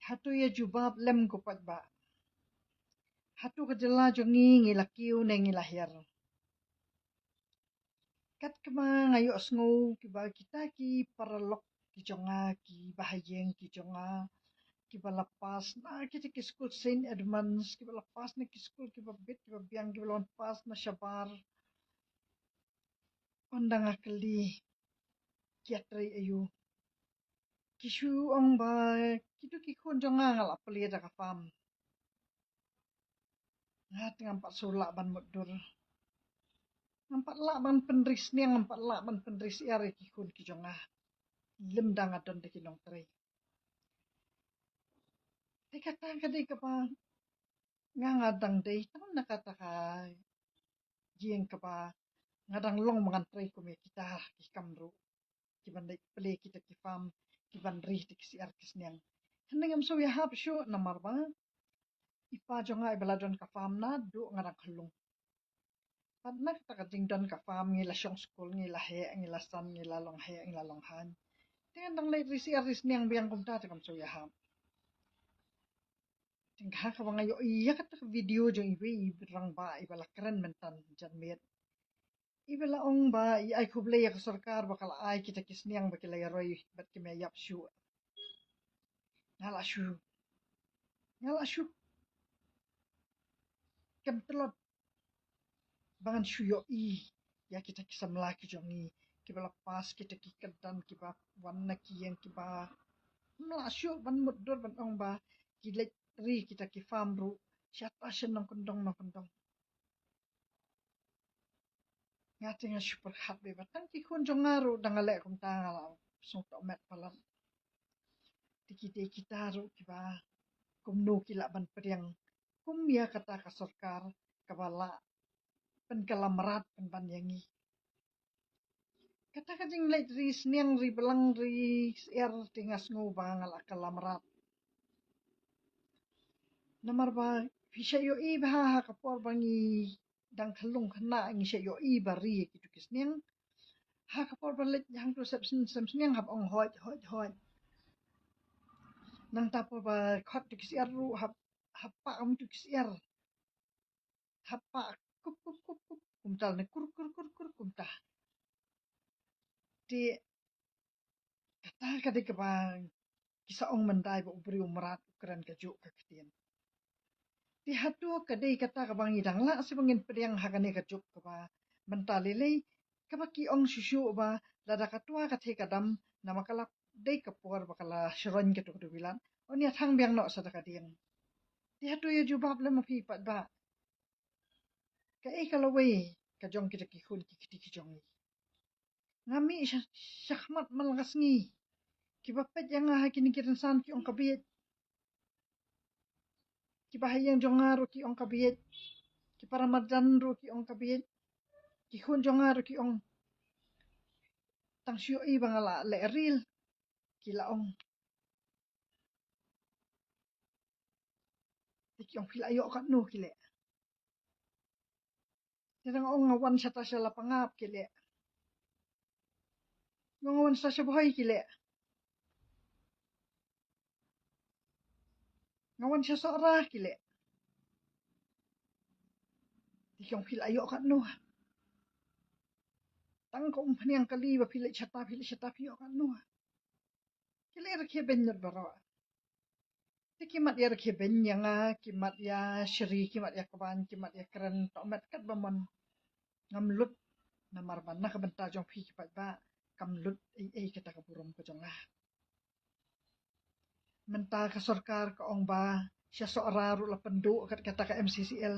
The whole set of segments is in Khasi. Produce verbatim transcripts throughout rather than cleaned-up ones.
Hato ïa jubab lem ko paidbah? Hato ka jylla jong ngi ngi la kiew ne ngi la hiar? Kat kaba nga ïohsngew kiba kita ki paralok ki jong nga, ki bahaïing ki jong nga, kiba la pass na kita ki skul Saint Edmunds, kiba la pass na ki skul kiba bit kiba biang, kiba la wan pass na shabar. Ynda nga kylli ki ïatrei aïu, ki shu ong ba kito ki khun jong nga nga la plie da ka farm. Nga te ngam pat shu lah ban mutdur. Ngam pat lah ban pynri sniang, ngam pat lah ban pynri syiar ïa ki khun ki jong nga. Lymda nga don da ki nongtrei. Te kata ka dei kaba nga, nga dang dei tang na kata ka ïing kaba nga dang long ba ngan trei kum ïa kita ki kam ruh, kiban leit plie kita ki farm, kiban ri kita ki syiar ki sniang. Hynrei ngam shu ïahap shuh namar ba i pa jong nga iba la don ka farm naduh nga dang khyllung. Pat na kata ka jingdon ka farm ngi la shong skul, ngi la heh, ngi la san, ngi la long heh, ngi la long haiñ. Te ngan dang leit ri syiar ri sniang biang kumta te kam shu ïahap. Te nga ha kaba nga ïohi ïa kata ka video jong iwei i rangbah iba la kren mynta janmiet, iba la ong ba i ai khublei ïa ka sorkar ba ka la ai kita ki sniang ba ki la ïaroi bad kim ïa ïap shuh. Nga la shu, nga la shu, kam tlot ba ngan shu ïohi ïa kita ki samla ki jong ngi kiba la pass kita ki kyrdan, kiba wan na ki ïing, kiba, ngam lah shuh ban mutdur ban ong ba ki leit ri kita ki farm ruh sha ta sha nongkyndong nongkyndong. Nga te nga shu pyrkhat bha ba tang ki khun jong nga ruh da nga leh kumta nga la sngewthuh met palat. Te ki dei kita ruh kiba kumno ki lah ban pdiang kum ïa kata ka sorkar kaba la pynkylla mrad pynban ïa ngi. Kata ka jingleit ri sniang, ri blang, ri syiar te nga sngew ba nga la kylla mrad. Namar ba phi sa ïohi ba ha, ha ka por ba ngi dang khyllung khynnah ngi sa ïohi ba ri ïa kitu ki sniang. Ha ka por ba leit hangtu sep sn-, sem sniang hap ong hoit, hoit, hoit. Nangta por ba khot tu ki syiar ruh hap, hap pah kum tu ki syiar. Hap pah kup, kup, kup, kup, kumta ne kur, kur, kur, kur, kumta. Te kata ka dei kaba ki sa ong mynta ba u briew mrad u kren kajuh ka ktien. Te hato ka dei kata kaba ngi dang lah shuh ba ngin pdiang ha kane ka juk kaba mynta lei lei, kaba ki ong shuh shuh ba lada ka twa ka thei ka dam, namar ka la dei ka por ba ka la shroin ka tuk ka tuk bilat, un ïa thang biang noh sa da ka dieng. Te hato ïa jubab lem ma phi paidbah? Kaei ka lawei ka jong kita ki khun ki kti ki jong ngi? Nga mih sha, shakhmat man la ka sngi. Kiba peit ïa nga ha kine ki rynsan ki ong ka bieit. Kiba ha ïing jong nga ruh ki ong ka bieit. Ki para marjan ruh ki ong ka bieit. Ki khun jong nga ruh ki ong. Tang shu ïohi ba nga la leh reel ki la ong. Te ki ong phi la ïoh katno ki leh. Te nga ong nga wan shata sha Lapangap ki leh. Nga ong nga wan shata sha Bhoi ki leh. Nga wan sha Sohra ki leh. Te ki ong phi la ïoh katno. Tang ka umphniang kali ba phi leit shata, phi leit shata phi ïoh katno. Ki leh rakhe beiñ lut baroh. Te ki mat ïa rakhe beiñ ïa nga, ki mat ïa shri, ki mat ïa kban, ki mat ïa kren, tohmet kat ba mon. Ngam lut namar ba na ka bynta jong phi ki paidbah kam lut ei ei kata ka burom ka jong nga. Mynta ka sorkar ka ong ba sha Sohra ruh la pynduh kat kata ka M C C L.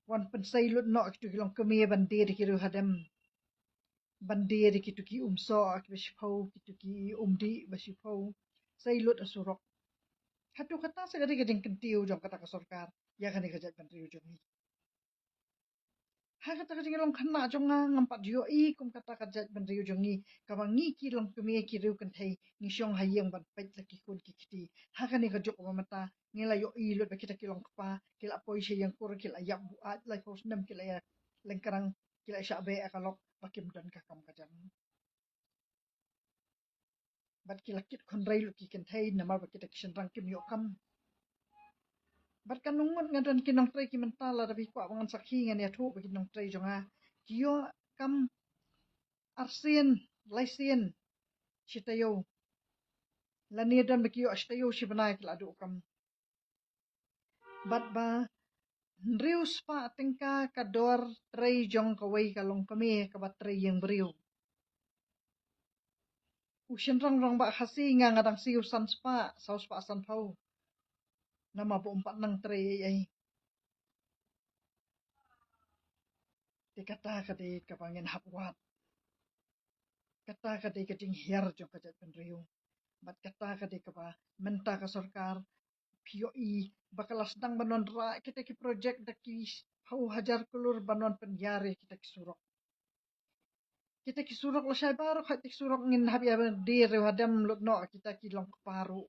Wan pynsei lut noh kitu ki longkmie ban die da ki riew hadem. Ban die da kitu ki umsoh kiba shiphew, kitu ki umdih ba shiphew. Sei lut ha surok. Hato kata sa ka dei ka jingkyntiew jong kata ka sorkar ïa kane ka jaitbynriew jong ngi? Ha kata ka jinglong khynnah jong nga ngam pat ïohi kum kata ka jaitbynriew jong ngi kaba ngi ki longkmie ki riew kynthei ngi shong ha ïing ban peit la ki khun ki kti. Ha kane ka juk ba mynta ngi la ïohi lut ba kita ki longkpa ki la poi sha ïing kur, ki la ïap buaid laiphew snem, ki la ïa lyngkrang, ki la shah beh ha ka lok ba kim don ka kam ka jam. Bad ki la kit khun rei lut ki kynthei namar ba kita ki shynrang kim ïoh kam. Bad ka nongngut nga don ki nongtrei ki mynta, lada phi kwah ba ngan sakhi ngan ïathuh ba ki nongtrei jong nga ki ïoh kam arsien, laisien shi taïew. Lane don ba ki ïoh shi taïew shi bnai ki la duh kam. Bad ba hynriew spah tyngka ka dor trei jong kawei ka longkmie kaba trei ïing briew. U shynrang rangbah Khasi nga nga dang siew san spah, saw spah san phew. Namar ba um pat nang trei ei ei. Te kata ka dei kaba ngin hap wad. Kata ka dei ka jinghiar jong ka jaitbynriew. Bad kata ka dei kaba mynta ka sorkar phi ïohi ba ka la sdang ban wanrah kita ki projek da ki phew hajar klur ban wan pynïar ïa kita ki surok. Kita ki surok lashai baroh, kita ki surok ngin hap ïa die riewhadem lut noh, kita ki longkpa ruh.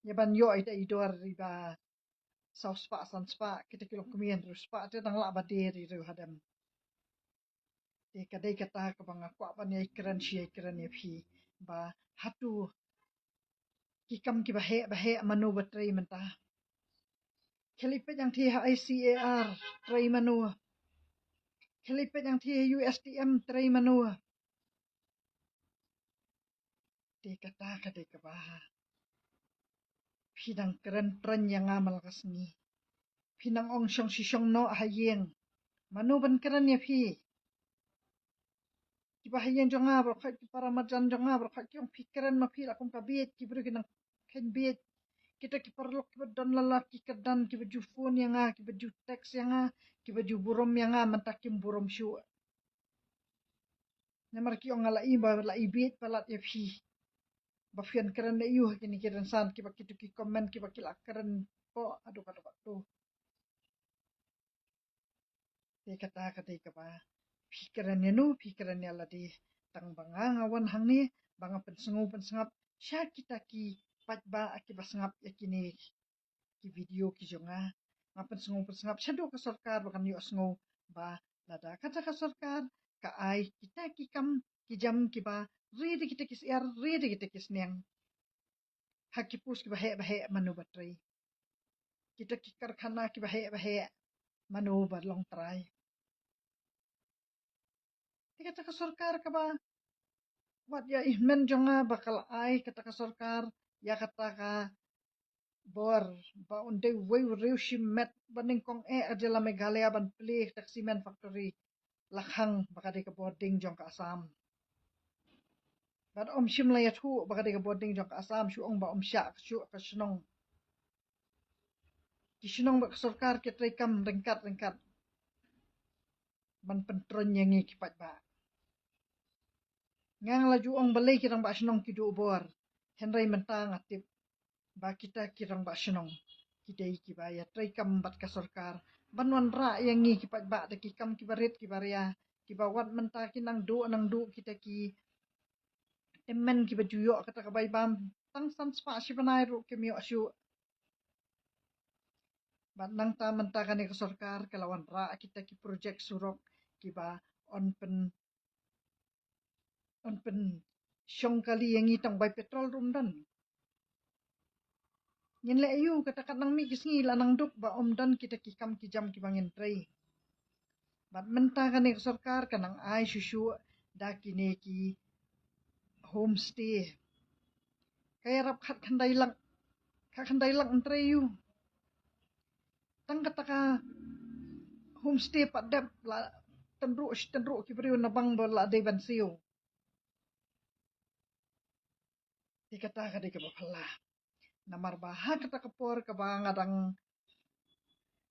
Ïa ban ïoh ita i dor iba saw spah san spah, kita ki longkmie hynriew spah te dang lah ba die ri riewhadem. Te ka dei kata kaba nga kwah ban ïai kren shi ïai kren ïa phi ba hato ki kam kiba heh ba heh mano ba trei mynta. Khie leit peit hangthie ha I C A R trei mano. Khie leit peit hangthie ha U S T M trei mano. Te kata ka dei kaba phi dang kren trei ïa nga man la ka sngi. Phi nang ong shong shi shong noh ha ïing. Mano ban kren ïa phi? Kiba ha ïing jong nga baroh khoit, ki para marjan jong nga baroh khoit ki ong phi kren ma phi la kum ka bieit, ki briew ki nang kheiñ bieit. Kita ki paralok kiba don lala ki kyrdan kiba ju phone ïa nga, kiba ju text ïa nga, kiba ju burom ïa nga mynta kim burom shuh. Namar ki ong nga la i ba la i bieit palat ïa phi. Ba phin kren na ïu ha kine ki rynsan kiba kito ki comment kiba ki la kren ko adu ka adu. Te kata ka dei kaba phi kren ïa no, phi kren ïa lade. Tang ba nga nga wan hangne ba nga pynsngew pynsngap sha kita ki paidbah kiba sngap ïa kine ki video ki jong nga. Nga pynsngew pynsngap shaduh ka sorkar ba kan ïohsngew ba lada kata ka sorkar ka ai kita ki kam ki jam kiba ri da kita ki syiar, ri da kita ki sniang. Ha ki post kiba heh ba heh mano ba trei? Kita ki karkhana kiba heh ba heh mano ba long trai? Te kata ka sorkar kaba wat ïa i hynmen jong nga ba ka la ai kata ka sorkar ïa kata ka bor ba un dei uwei u riew shimet ba nyngkong eh ha jylla Meghalaya ban plie kata ka cement factory. La khang ba ka dei ka bording jong ka Assam. Bad ym shym la ïathuh ba ka dei ka bording jong ka Assam, shu ong ba ym shah shuh ka shnong. Ki shnong bad ka sorkar ki treikam ryngkat ryngkat ban pyntroiñ ïa ngi ki paidbah. Nga nga la ju ong balei ki rangbah shnong ki duh bor, hynrei mynta nga tip ba kita ki rangbah shnong ki dei kiba ïa treikam bad ka sorkar ban wanrah ïa ngi ki paidbah da ki kam kiba rit kiba ria, kiba wat mynta ki nang duh nang duh kita ki tymmen kiba ju ïoh kata ka bai bam, tang san spah shi bnai ruh kim ïoh shuh. Bad nangta mynta kane ka sorkar ka la wanrah kita ki projek surok kiba yn pyn, yn pynshong kali ïa ngi, tang bai petrol ruh ym don. Ngin leh aïu, kata kat nang mih ki sngi la nang duk ba ym don kita ki kam ki jam kiba ngin trei. Bad mynta kane ka sorkar ka nang ai shuh shuh da kine ki homestay. Ka ïarap khatkhyndai lak, khatkhyndai lak, ym trei aïu. Tang kata ka homestay pat dep la tynruh shi tynruh ki briew na bang ba la dei ban siew. Te kata ka dei kaba phylla. Namar ba ha kata ka por kaba nga dang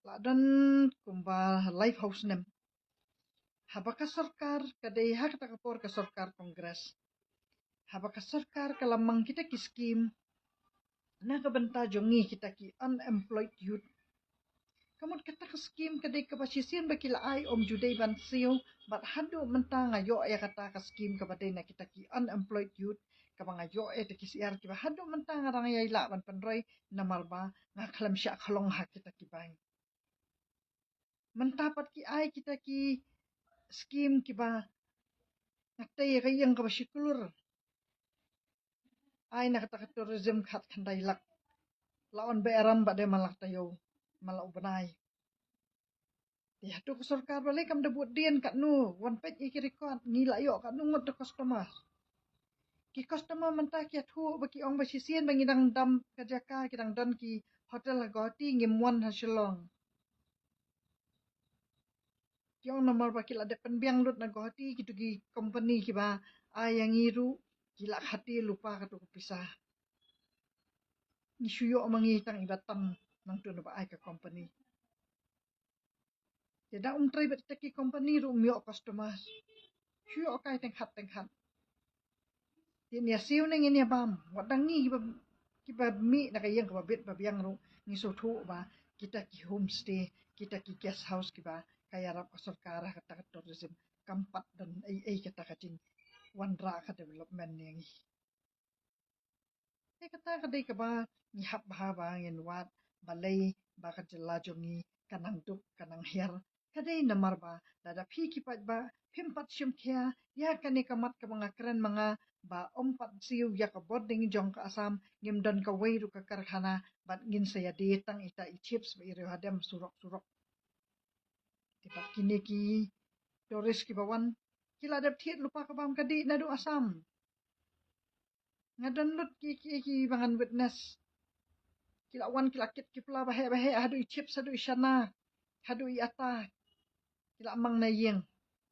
la don kumba live house nem, haba ka sorkar ka dei ha kata ka por ka sorkar Congress, haba ka sorkar ka la mang kita ki skim na ka bynta jong ngi kita ki unemployed youth. Ka mut kata ka skim ka dei kaba shisien ba ki la ai, ym ju dei ban siew. Bad haduh mynta nga ïoh ïa kata ka skim kaba dei na kita ki unemployed youth, kaba nga ïoh ïa kita ki syiar kiba haduh mynta nga dang ïai lah ban pynroi namar ba nga khlem shah khlong ha kita ki bank. Mynta pat ki ai kita ki skim kiba nga tei ïa ka ïing kaba shi klur. ai na kata ka tourism khat khyndai lak. La wan ba eram ba de malak tayo, mala u bnai. Te hato ka sorkar balei kam da bud dien katno, wan peit ïa ki record, ngi la ïoh katno ngut da customer. Ki customer mynta ki ïathuh ba ki ong ba shisien ba ngi dang dam ka jaka, ki dang don ki hotel ha Guwahati, ngim wan ha Shillong. Ki ong namar ba ki la dep pynbiang lut na Guwahati, kito ki company kiba ai ïa ngi ruh ki la khati lypa kato ka pisa. Ngi shu ïoh ma ngi tang iba tam nangto naba ai ka company. Te da um trei bad kita ki company ruh um ïoh customer. Shu ïoh kai teng khat teng khat. Te ngin ïa siew ne ngin ïa bam. Wat dang ngi kiba, kiba mih na ka ïing kaba bit ba biang ruh ngi sngewthuh ba kita ki homestay, kita ki guest house kiba ka ïarap ka sorkar ha kata ka tourism kam pat don ei ei kata ka jingwanrah ka development ïa ngi. Te kata ka dei kaba ngi hap bha ba ngin wad balei ba ka jylla jong ngi ka nang duk ka nang hiar. Ka dei namar ba lada phi ki paidbah phim pat shim khia ïa kane ka mat kaba nga kren ma nga ba ym pat siew ïa ka bording jong ka Assam, ngim don kawei ruh ka karkhana bad ngin sa ïadie tang ita i chips ba i riew hadem surok surok. Te bad kine ki tourist kiba wan ki la dep thied lypa ka bam ka dih naduh Assam. Nga don lut ki, ki, ki ba ngan witness. Ki la wan ki la kit ki pla ba heh ba heh, haduh i chips, haduh i shana, haduh i ata. Ki la mang na ïing.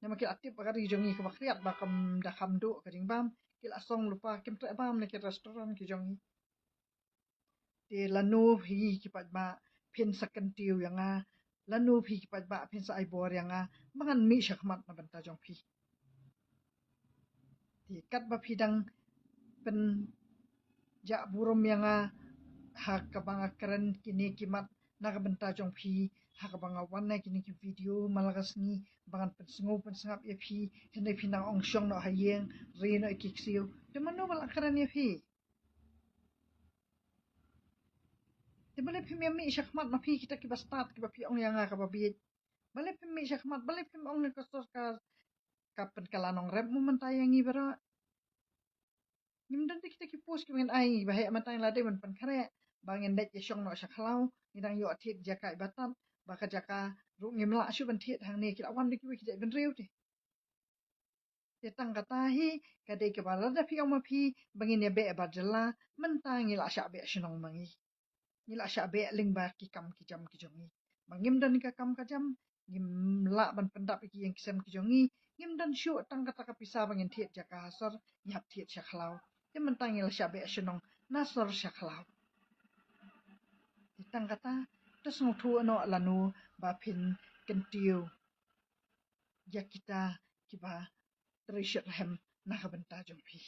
Namar ki la tip ba ka ri jong ngi kaba khriat ba kam da kham duh ka jingbam. Ki la song lypa, kim treh bam na ki restaurant ki jong ngi. Te lano phi ki paidbah phin sa kyntiew ïa nga, lano phi ki paidbah phin sa ai bor ïa nga ba ngan mih shakhmat na bynta jong phi. Te katba phi dang pynjah burom ïa nga ha kaba nga kren kine ki mat na ka bynta jong phi, ha kaba nga wan na kine ki video man la ka sngi ba ngan pynsngew pynsngap ïa phi, hynrei phi nang ong shong noh ha ïing, ri noh ïa ki ksiew. Te mano ba la kren ïa phi? Te balei phim ïa mih shakhmat ma phi kita kiba stad kiba phi ong ïa nga kaba bieit? Balei phim mih shakhmat? Balei phim ong ïa ka sorkar ka pynkylla nongrep mo mynta ïa ngi baroh? Ngim don te kita ki post kiba ngin ai, ba heh mynta ngi la dei ban pynkhreh ba ngin leit ïa shong noh sha khlaw, ngi dang ïoh thied jaka iba tad, ba ka jaka ruh ngim lah shuh ban thied hangne, ki la wan da kiwei ki jaitbynriew te. Te tang kata hi ka dei kaba lada phi ong ma phi ba ngin ïa beh bad jylla, mynta ngi la shah beh shnong ma ngi. Ngi la shah beh lyngba ki kam ki jam ki jong ngi. Ba ngim don ka kam ka jam, ngim lah ban pyndap ïa ki ïing ki sem ki jong ngi, ngim don shuh tang kata ka pisa ba ngin thied jaka ha sor, ngi hap thied sha khlaw. Te mynta ngi la shah beh shnong na sor sha khlaw. Te tang kata, to sngewthuh noh lano ba phin kyntiew ïa kita kiba trei shitrhem na ka bynta jong phi.